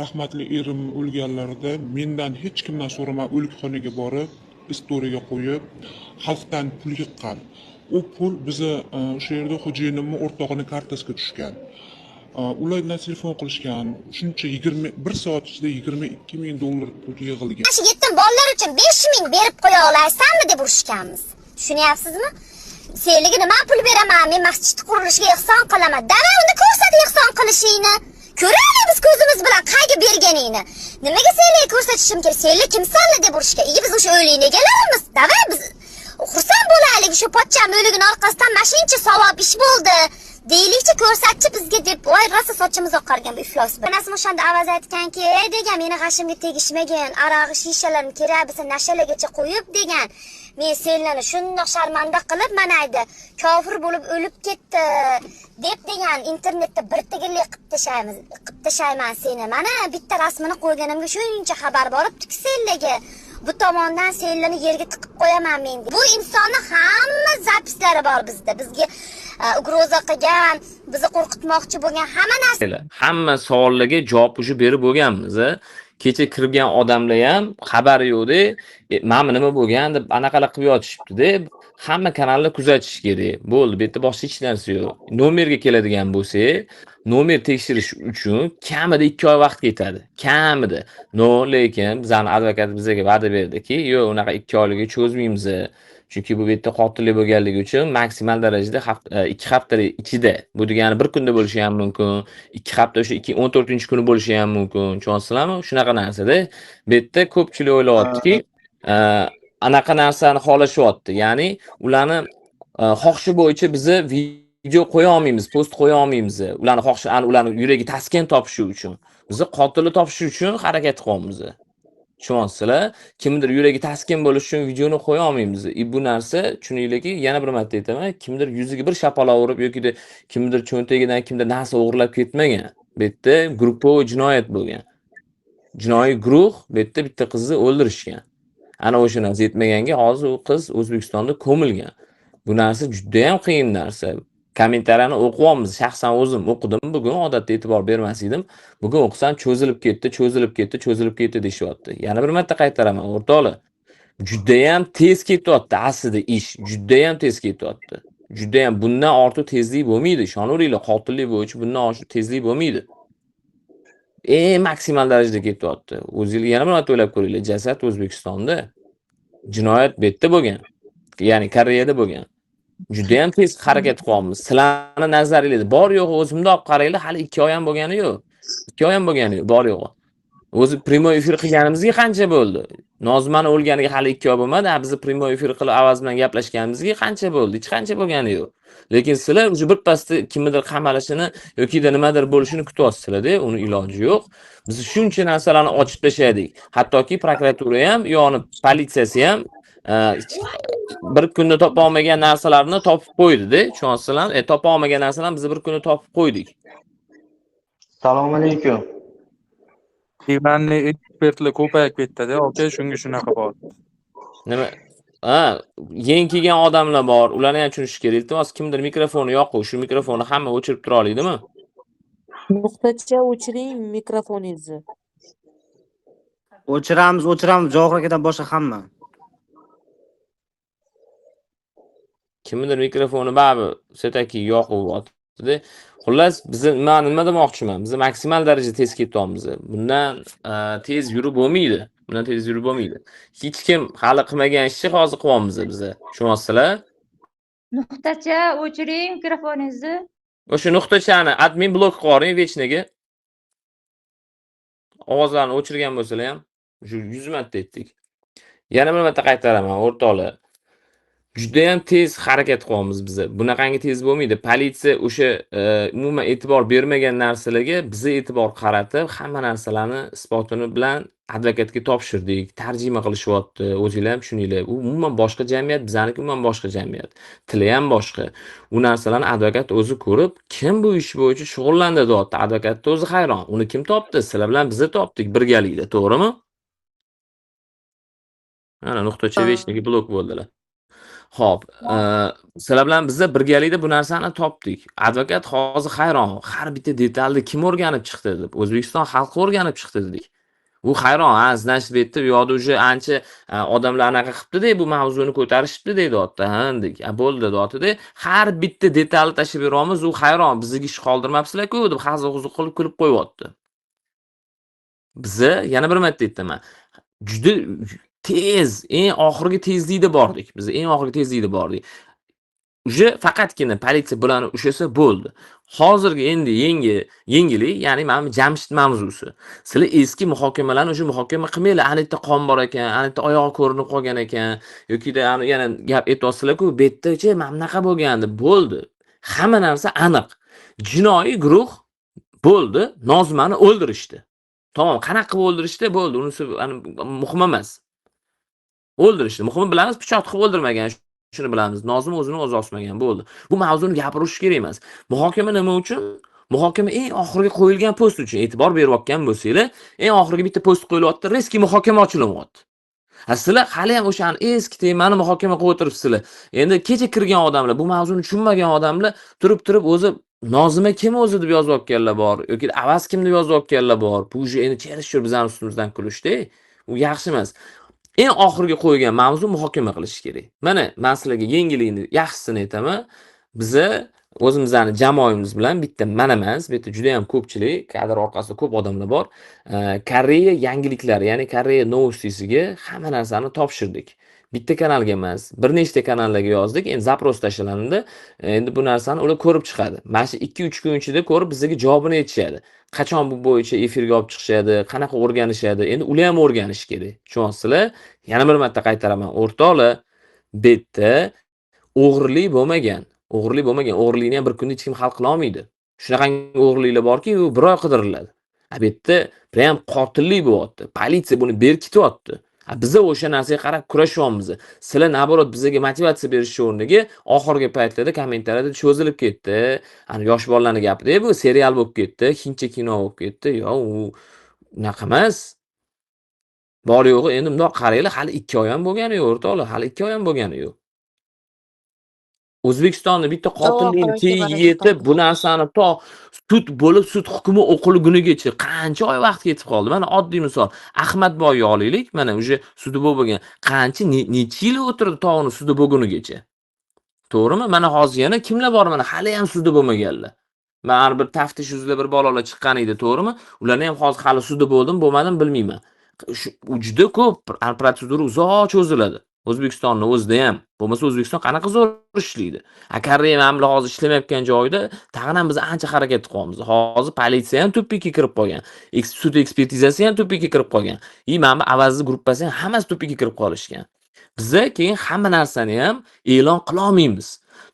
Rahmatli erim o'lganlarida mendan hech kimdan so'ramay o'likxonaga borib, istoriyaga qo'yib, xalqdan pul yiqqan. U pul bizni o'sha yerda xo'jayinimni o'rtog'ini kartasiga tushgan. Ulardan telefon qilishgan. Shuncha 21 soat ichida 22 ming dollar pul yig'ilgan. Shu yetim bolalar uchun 5 ming berib qo'ya olasanmi deb urushganmiz. Tushunyapsizmi? Senligi nima pul beraman, men masjid qurilishiga ehson qilaman. Давай, unda ko'rsat ehson qilishingni. Ko'raylik biz ko'zimiz bilan qayga berganingni. Nimaga senlarga ko'rsatishim kerak? Senlar kimsanlar deb urushgan. Iye, biz o'sha o'likni egalarimiz. Давай, biz xursand bo'laylik, shu pochcham o'ligini orqasidan mana shuncha savob ish bo'ldi. Deylikchi, ko'rsatchi bizga deb, voy, rosa sochimiz oqargan bu iflos. Onasi o'shanda Avaz aytganki, "Ey," degan, "meni g'ashimga tegishmagin, arog'i shishalarim kerak bo'lsa nashalagacha qo'yib," degan. "Men senlarni shundoq sharmanda qilib, manaydi, kofir bo'lib o'lib ketdi deb," degan, "internetda bir tigillik qilib tashlaymiz, qilib tashlayman seni. Mana bitta rasmini qo'yganimga shuncha xabar boribdi-ku senlarga. Bu tomondan senlarni yerga tiqib qo'yaman men." Bu insonni hamma запись lari bor bizda. Bizga угроза qilgan, bizni qo'rqitmoqchi bo'lgan hamma narsa Hamma savollarga javob уже berib bo'lganmiz. A. Kecha kirgan odamlar ham xabari yo'qda, mana nima bo'lgan deb anaqalar qilib yotishibdi-da. Hamma kanalni kuzatish kerak. Bo'ldi, bu yerda boshqa hech narsa yo'q. Nomerga keladigan bo'lsak, nomer tekshirish uchun kamida 2 oy vaqt ketadi. Kamida. Но, lekin bizani advokat bizga va'da berdiki, yo'q, unaqa 2 oylikka cho'zmaymiz. Chunki bu yerda qotillik bo'lganligi uchun maksimal darajada 2 haftalik ichida. Bu degani bir kunda bo'lishi ham mumkin, 2 hafta o'sha 14-kuni bo'lishi ham mumkin. Tushunyapsizlarmi? Shunaqa narsada. Bu yerda ko'pchilik o'ylayaptiki, anaqa narsani xohlashyapti. Ya'ni ularni xohishi bo'yicha bizni video qo'ya olmaymiz, post qo'ya olmaymiz. Ularni xohishi, ularni yuragi taskin topishi uchun. Bizni qotilni topish uchun harakat qilyapmiz. Tushunyapsizlar? Kimdir yuragi taskin bo'lishi uchun videoni qo'ya olmaymiz. И bu narsa, tushuninglarki, yana bir marta aytaman, kimdir yuziga bir shapaloq urib yokida kimdir cho'ntagidan kimdir narsa o'g'irlab ketmagan. Bu yerda групповой jinoyat bo'lgan. Jinoiy guruh bu yerda bitta qizni o'ldirishgan. Ana o'sha narsa yetmaganga hozir u qiz O'zbekistonda ko'milgan. Bu narsa judayam qiyin narsa. Kommentariyani o'qiyapmiz. Shaxsan o'zim o'qidim bugun, odatda e'tibor bermas edim. Bugun o'qisam, cho'zilib ketdi, cho'zilib ketdi, cho'zilib ketdi deyishyapti. Yana bir marta qaytaraman, o'rtoqlar. Judayam tez ketyapti aslida ish, judayam tez ketyapti. Judayam bundan ortiq tezlik bo'lmaydi. Ishonaveringlar, qotillik bo'yicha bundan oshiq tezlik bo'lmaydi. Eng maksimal darajada ketyapti. O'zinglar yana bir marta o'ylab ko'ringlar, jasad O'zbekistonda, jinoyat bu yerda bo'lgan. Ya'ni Koreyada bo'lgan. Judayam tez harakat qilyapmiz. Sizlarni nazaringizda bor yo'g'i o'zimda olib qaranglar, hali 2 oy ham bo'lgani yo'q. 2 oy ham bo'lgani yo'q, bor yo'g'i. O'zi прямой efir qilganimizga qancha bo'ldi? Nozimani o'lganiga hali 2 oy bo'lmadi. A biz прямой efir qilib Avaz bilan gaplashganimizga qancha bo'ldi? Hech qancha bo'lgani yo'q. Lekin sizlar уже birpasda kimnidir qamalishini yokida nimadir bo'lishini kutyapsizlar-da, uni iloji yo'q. Biz shuncha narsalarni ochib tashladik. Hattoki prokuratura ham, yoni politsiyasi ham bir kunda topa olmagan narsalarni topib qo'ydi-da, tushunyapsizlarmi? Topa olmagan narsalarni biz bir kunda topib qo'ydik. Assalomu alaykum. Divanli ekspertlar ko'payib ketdi-da, aka, shunga shunaqa bo'ldi. Nima? Ha, yangi kelgan odamlar bor, ularni ham tushunish kerak. Iltimos, kimdir mikrofonni yoqib, shu mikrofonni hamma o'chirib tura oladimi? Nuqtacha, o'chiring mikrofoningizni. O'chiramiz, o'chiramiz. Javohir akadan boshqa hamma. Kimnidir mikrofoni baribir все-таки yoqib yotibdi. Xullas, bizni man nima demoqchiman? Biz maksimal darajada tez ketyapmiz. Bundan tez yurib bo'lmaydi. Bundan tez yurib bo'lmaydi. Hech kim hali qilmagan ishni hozir qilyapmiz biz. Tushunyapsizlar? Nuqtacha, o'chiring mikrofoningizni. O'sha nuqtachani admin blok qilib yuboring вечно ga. Ovozlarni o'chirgan bo'lsalar ham shu 100 marta aytdik. Yana bir marta qaytaraman, o'rtoqlar. Judayam tez harakat qilyapmiz biz. Bunaqangi tez bo'lmaydi. Politsiya o'sha umuman e'tibor bermagan narsalarga biza e'tibor qaratib, hamma narsalarni isbotini bilan advokatga topshirdik. Tarjima qilishyapti. O'zinglar ham tushuninglar. U umuman boshqa jamiyat, bizaniki umuman boshqa jamiyat. Tili ham boshqa. U narsalarni advokat o'zi ko'rib, kim bu ish bo'yicha shug'ullandi deyapti. Advokatni o'zi hayron. Uni kim topdi? Sizlar bilan biza topdik birgalikda, to'g'rimi? Mana nuqtacha вечно ga blok bo'ldilar. Xo'p, sizlar bilan biza birgalikda bu narsani topdik. Advokat hozir hayron, har bitta detalni kim o'rganib chiqdi deb. O'zbekiston xalqi o'rganib chiqdi dedik. U hayron, ha, значит, bu yerda, bu yoqda уже ancha odamlar anaqa qilibdi-da, bu mavzuni ko'tarishibdi deyapti. Ha, dedik. A, bo'ldi deyapti-da. Har bitta detalni tashlab beryapmiz, u hayron, bizga ish qoldirmabsizlar-ku deb hazil-huzul qilib kulib qo'yyapti. Biza yana bir marta aytaman, juda tez, eng oxirgi tezlikda bordik. Biz eng oxirgi tezlikda bordik. Уже faqatgina politsiya bularni ushlasa bo'ldi. Hozirgi endi yangi yangilik, ya'ni mana bu Jamshid mavzusi. Sizlar eski muhokamalarni o'sha muhokama qilmanglar. Ana yerda qon bor ekan, ana yerda oyog'i ko'rinib qolgan ekan yokida ana yana gap aytyapsizlar-ku, bu yerdachi mana bunaqa bo'lgan deb bo'ldi. Hamma narsa aniq. Jinoiy guruh bo'ldi, Nozimani o'ldirishdi. Tamom, qanaqa qilib o'ldirishdi bo'ldi, unisi muhim emas. O'ldirishdi. Muhimi bilamiz, pichoq tiqib o'ldirmagan. Shuni bilamiz. Nozim o'zini o'zi osmagan bo'ldi. Bu mavzuni gapirish kerak emas. Muhokama nima uchun? Muhokama eng oxirgi qo'yilgan post uchun. E'tibor berayotgan bo'lsanglar, eng oxirgi bitta post qo'yilyapti, резкий muhokama ochilyapti. Ha, sizlar hali ham o'shani eski temani muhokama qilib o'tiribsizlar. Endi kecha kirgan odamlar, bu mavzuni tushunmagan odamlar turib-turib o'zi Nozima kim o'zi deb yozayotganlar bor yoki Avaz kim deb yozayotganlar bor. Bu уже endi чересчур bizani ustimizdan kulishda. U yaxshi emas. Eng oxirgi qo'ygan mavzu muhokama qilish kerak. Mana men sizlarga yangilikni yaxshisini aytaman. Biza o'zimizni jamoamiz bilan bitta man emas, bu yerda juda ham ko'pchilik, kadr orqasida ko'p odamlar bor. Koreya yangiliklari, ya'ni Koreya новости siga hamma narsani topshirdik. Bitta kanalga emas, bir nechta kanallarga yozdik. Endi запрос tashlandi. Endi bu narsani ular ko'rib chiqadi. Mana shu 2-3 kun ichida ko'rib bizga javobini aytishadi. Qachon bu bo'yicha efirga olib chiqishadi, qanaqa o'rganishadi. Endi ular ham o'rganishi kerak. Tushunyapsizlar? Yana bir marta qaytaraman, o'rtoqlar, bu yerda o'g'irlik bo'lmagan. O'g'irlik bo'lmagan. O'g'irlikni ham bir kunda hech kim hal qila olmaydi. Shunaqangi o'g'irliklar borki, u bir oy qidiriladi. A bu yerda prям qotillik bo'lyapti. Politsiya buni berkityapti. A biza o'sha narsaga qarab kurashyapmiz. Sizlar наоборот bizga motivatsiya berish o'rniga oxirgi paytlarda kommentariyada cho'zilib ketdi. Ana yosh bolalarning gapida bu serial bo'lib ketdi, hindcha kino bo'lib ketdi. Yo, u unaqa emas. Bor yo'g'i endi bundoq qaranglar, hali 2 oy ham bo'lgani yo'q, o'rtoqlar, hali 2 oy ham bo'lgani yo'q. O'zbekistonda bitta qotillikni tagiga yetib, bu narsani to sud bo'lib, sud hukmi o'qilgunigacha qancha oy vaqt ketib qoldi. Mana oddiy misol, Ahmadboyni olaylik, mana уже sudi bo'lgan. Qancha necha yil o'tirdi to uni sudi bo'lgunigacha. To'g'rimi? Mana hozir yana kimlar bor, mana hali ham sudi bo'lmaganlar. Mana bir taftish uzra bir bolalar chiqqan edi, to'g'rimi? Ularni ham hozir hali sudi bo'ldim, bo'lmadim bilmayman. Shu juda ko'p protsedura uzoq cho'ziladi. O'zbekistonni o'zida ham. Bo'lmasa O'zbekiston qanaqa zo'r ishlaydi. A Koreya mana bular hozir ishlamayotgan joyida tag'in ham biz ancha harakat qilyapmiz. Hozir politsiya ham тупик ka kirib qolgan. Sud ekspertizasi ham тупик ka kirib qolgan. И mana bu Avazni gruppasi ham hammasi тупик ka kirib qolishgan. Biza keyin hamma narsani ham e'lon qila olmaymiz.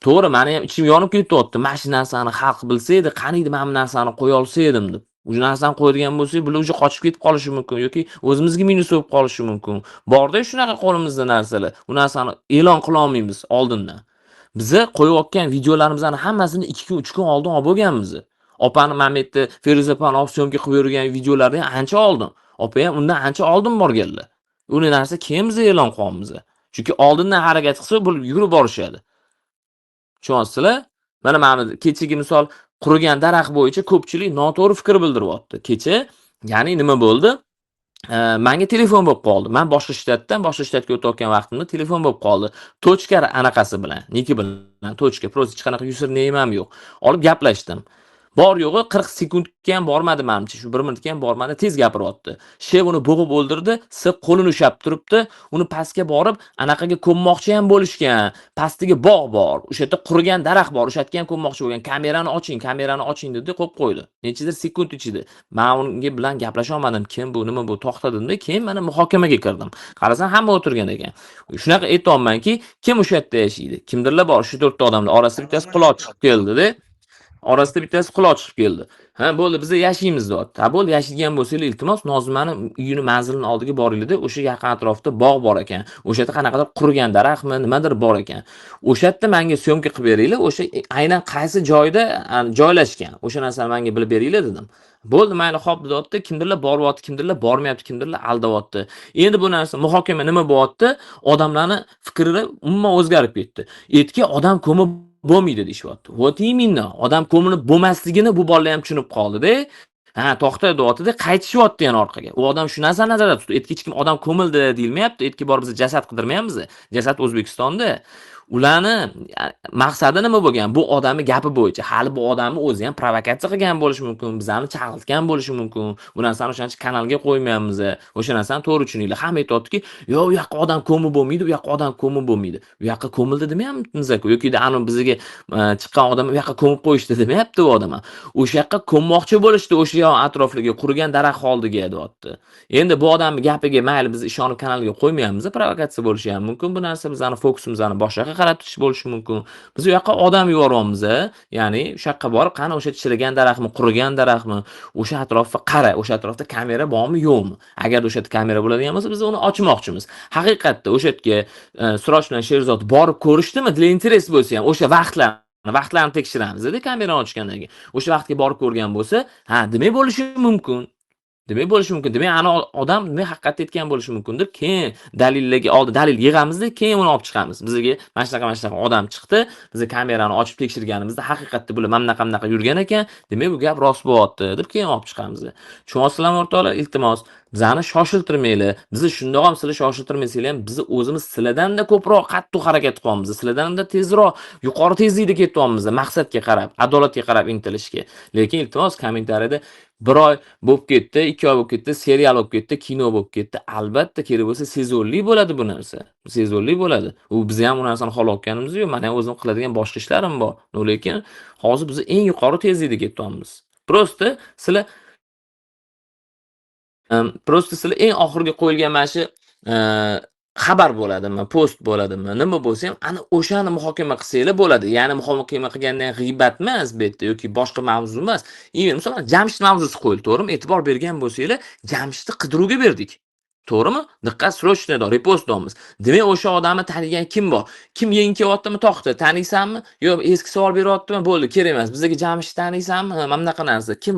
To'g'ri, meni ham ichim yonib ketyapti. Mana shu narsani xalq bilsa edi, qaniydi mana bu narsani qo'ya olsa edim deb. O'sha narsani qo'yadigan bo'lsak, bular уже qochib ketib qolishi mumkin yoki o'zimizga minus bo'lib qolishi mumkin. Borda shunaqa qo'limizda narsalar. U narsani e'lon qila olmaymiz oldindan. Biza qo'yayotgan videolarimizni hammasini 2 kun, 3 kun oldin olib bo'lganmiz. Opani mana bu yerda Feruza opani olib съёмка qilib yurgan videolarni ham ancha oldin. Opa ham undan ancha oldin borganlar. Uni narsa keyin biz e'lon qilyapmiz. Chunki oldindan harakat qilsa, bu yugurib borishadi. Tushunyapsizlar? Mana bu kechagi misol qurigan daraxt bo'yicha ko'pchilik noto'g'ri fikr bildiryapti. Kecha, ya'ni nima bo'ldi? Menga telefon bo'lib qoldi. Men boshqa shtatdan boshqa shtatga o'tayotgan vaqtimda telefon bo'lib qoldi. Точка anaqasi bilan, ник i bilan, точка, просто hech qanaqa username ham yo'q. Olib gaplashdim. Bor yo'g'i 40 sekundga ham bormadi menimcha, shu 1 minutga ham bormadi, tez gapiryapti. Sh uni bo'g'ib o'ldirdi, S qo'lini ushlab turibdi, uni pastga borib anaqaga ko'mmoqchi ham bo'lishgan. Pastiga bog' bor, o'sha yerda qurigan daraxt bor, o'sha yerga ham ko'mmoqchi bo'lgan. Kamerani oching, kamerani oching dedi, qo'yib qo'ydi. Nechadir sekund ichida. Men unga bilan gaplasha olmadim. Kim bu, nima bu, to'xtadimda, keyin mana muhokamaga kirdim. Qarasam hamma o'tirgan ekan. Shunaqa aytyapmanki, kim o'sha yerda yashaydi? Kimdirlar bor, shu 4 ta odamlar orasida bittasi quloq chiqib keldi-da. Orasida bittasi quloq chiqib keldi. Ha, bo'ldi, biz yashaymiz deyapti. Ha, bo'ldi, yashaydigan bo'lsanglar, iltimos, Nozimani uyini manzilini oldiga boringlar-da, o'sha yaqin atrofda bog' bor ekan. O'sha yerda qanaqadir qurigan daraxtmi, nimadir bor ekan. O'sha yerda menga съёмка qilib beringlar, o'sha aynan qaysi joyda joylashgan, o'sha narsani menga bilib beringlar dedim. Bo'ldi, mayli, xo'p deyapti. Kimdirlar boryapti, kimdirlar bormayapti, kimdirlar aldayapti. Endi bu narsa muhokama nima bo'lyapti? Odamlarni fikri umuman o'zgarib ketdi. Etga odam ko'mib bo'lmaydi deyishyapti. Вот именно, odam ko'milib bo'lmasligini bu bolalar ham tushunib qoldi-da. Ha, to'xta deyapti-da, qaytishyapti yana orqaga. U odam shu narsani nazarda tutdi. Etga hech kim odam ko'mildi deyilmayapti. Etga borib biz jasad qidirmayapmiz. Jasad O'zbekistonda. Ularni maqsadi nima bo'lgan? Bu odamni gapi bo'yicha hali bu odamni o'zi ham provokatsiya qilgan bo'lishi mumkin, bizani chag'iltgan bo'lishi mumkin. Bu narsani o'shaning uchun kanalga qo'ymayapmiz. O'sha narsani to'g'ri tushuninglar. Hamma aytyaptiki, yo'q, u yoqqa odam ko'mib bo'lmaydi, u yoqqa odam ko'mib bo'lmaydi. U yoqqa ko'mildi demayapmiz-ku, yoki anavi bizga chiqqan odam u yoqqa ko'mib qo'yishdi demayapti u odam. O'sha yoqqa ko'mmoqchi bo'lishdi, o'sha yon atrofliga, qurigan daraxt oldiga deyapti. Endi bu odamning gapiga mayli biz ishonib kanalga qo'ymayapmiz, provokatsiya bo'lishi ham mumkin. Bu narsa bizani fokusimizni boshqa yoqqa qaratish bo'lishi mumkin. Biz u yoqqa odam yuboryapmiz, ya'ni o'sha yoqqa borib, qani o'sha chirigan daraxtmi, qurigan daraxtmi, o'sha atrofga qara, o'sha atrofda kamera bormi, yo'qmi? Agar o'sha yerda kamera bo'ladigan bo'lsa, biz uni ochmoqchimiz. Haqiqatda o'sha yerga Siroj bilan Sherzod borib ko'rishdimi? Для интерес bo'lsa ham o'sha vaqtlarni tekshiramiz-da kamerani ochgandan keyin. O'sha vaqtga borib ko'rgan bo'lsa, ha, demak bo'lishi mumkin. Demak bo'lishi mumkin. Demak ana odam demak haqiqatni aytgan bo'lishi mumkin deb keyin dalillarga oldi dalil yig'amizda, keyin uni olib chiqamiz. Bizga mana shunaqa mana shunaqa odam chiqdi. Biz kamerani ochib tekshirganimizda haqiqatda bular mana bunaqa bunaqa yurgan ekan. Demak bu gap rost bo'lyapti deb keyin olib chiqamiz. Tushunyapsizlarmi o'rtoqlar? Iltimos, bizani shoshiltirmanglar. Bizni shundoq ham sizlar shoshiltirmasanglar ham bizni o'zimiz sizlardan-da ko'proq qattiq harakat qilyapmiz. Sizlardan-da tezroq yuqori tezlikda ketyapmiz maqsadga qarab, adolatga qarab intilishga. Lekin iltimos kommentariyada bir oy bo'lib ketdi, 2 oy bo'lib ketdi, serial bo'lib ketdi, kino bo'lib ketdi. Albatta kerak bo'lsa sezonli bo'ladi bu narsa. Sezonli bo'ladi. U biz ham u narsani xohlayotganimiz yo'q. Mana ham o'zim qiladigan boshqa ishlarim bor. Lekin hozir biz eng yuqori tezlikda ketyapmiz. Просто sizlar eng oxirgi qo'yilgan mana shu xabar bo'ladimi, post bo'ladimi, nima bo'lsa ham ana o'shani muhokama qilsanglar bo'ladi. Ya'ni muhokama qilgandan g'iybat emas bu yerda yoki boshqa mavzu emas. Masalan, Jamshid mavzusi qo'yildi, to'g'rimi? E'tibor bergan bo'lsanglar, Jamshidni qidiruvga berdik. To'g'rimi? Diqqat, срочно repost deymiz. Demak, o'sha odamni tanigan kim bor? Kim yangi kelyaptimi? To'xta, taniysanmi? Yo'q, eski savol beryaptimi? Bo'ldi, kerak emas. Bizga Jamshid taniysanmi? Ha, mana bunaqa narsa. Kim?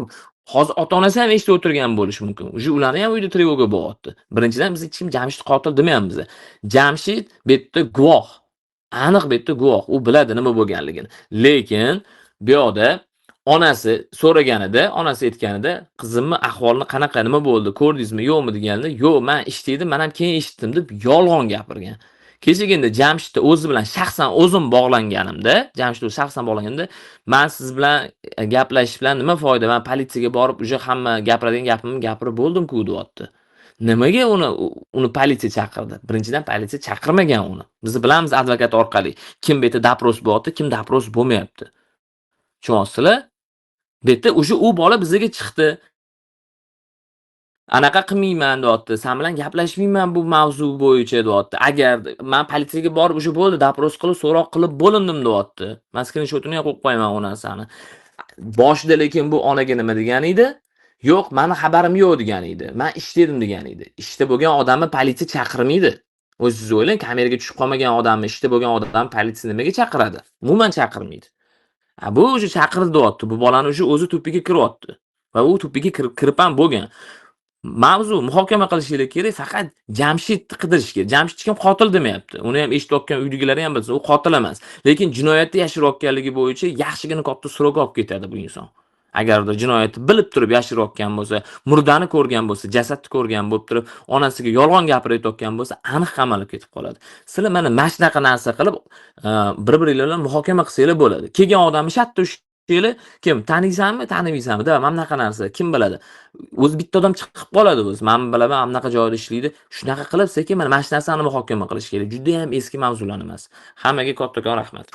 Hozir ota-onasi ham eshitib o'tirgan bo'lishi mumkin. Уже ularni ham uyda trevoga bo'lyapti. Birinchidan biz hech kim Jamshid qotil demayapmiz. Jamshid bu yerda guvoh. Aniq bu yerda guvoh. U biladi nima bo'lganligini. Lekin bu yoqda onasi so'raganida, onasi aytganida, qizimni ahvolini qanaqa, nima bo'ldi, ko'rdingizmi, yo'qmi deganida, yo'q, men ishda edim, men ham keyin eshitdim deb yolg'on gapirgan. Kechagina Jamshidni o'zi bilan shaxsan o'zim bog'langanimda, Jamshid o'zi shaxsan bog'langanimda, men siz bilan gaplashish bilan nima foyda? Men politsiyaga borib, уже hamma gapiradigan gapimni gapirib bo'ldim-ku, deyapti. Nimaga uni politsiya chaqirdi? Birinchidan politsiya chaqirmagan uni. Biz bilamiz advokat orqali kim bu yerda допрос bo'lyapti, kim допрос bo'lmayapti. Tushunyapsizlar? Bu yerda o'sha u bola bizga chiqdi. Anaqa qilmayman deyapti. Sen bilan gaplashmayman bu mavzu bo'yicha deyapti. Agar men politsiyaga borib o'sha bo'ldi, допрос qilib, so'roq qilib bo'lindim deyapti. Men skrinshotini ham qo'yib qo'yaman u narsani. Boshida lekin bu onaga nima degan edi? Yo'q, meni xabarim yo'q degan edi. Men ishda edim degan edi. Ishda bo'lgan odamni politsiya chaqirmaydi. O'zingiz o'ylang, kameraga tushib qolmagan odamni, ishda bo'lgan odamni politsiya nimaga chaqiradi? Umuman chaqirmaydi. Bu o'sha chaqirdi deyapti. Bu bolani o'sha o'zi tupiga kiryapti. Va u tupiga kirib ham bo'lgan. Mavzu muhokama qilishinglar kerak, faqat Jamshidni qidirish kerak. Jamshid kim qotil demayapti. Uni ham eshitayotgan uydagilari ham bilsin, u qotil emas. Lekin jinoyatni yashirayotganligi bo'yicha yaxshigina katta срок olib ketadi bu inson. Agarda jinoyatni bilib turib yashirayotgan bo'lsa, murdani ko'rgan bo'lsa, jasadni ko'rgan bo'lib turib, onasiga yolg'on gapirib aytayotgan bo'lsa, aniq qamalib ketib qoladi. Sizlar mana shunaqa narsa qilib, bir-biringlar bilan muhokama qilsanglar bo'ladi. Kelgan odamni shartta ushlaylar, kim taniysanmi, tanimaysanmi? Da, mana bunaqa narsa, kim biladi? O'zi bitta odam chiqib qoladi o'zi. Men bilaman, mana bunaqa joyda ishlaydi. Shunaqa qilib sekin mana shu narsani muhokama qilish kerak. Juda ham eski mavzular emas. Hammaga kattakon rahmat.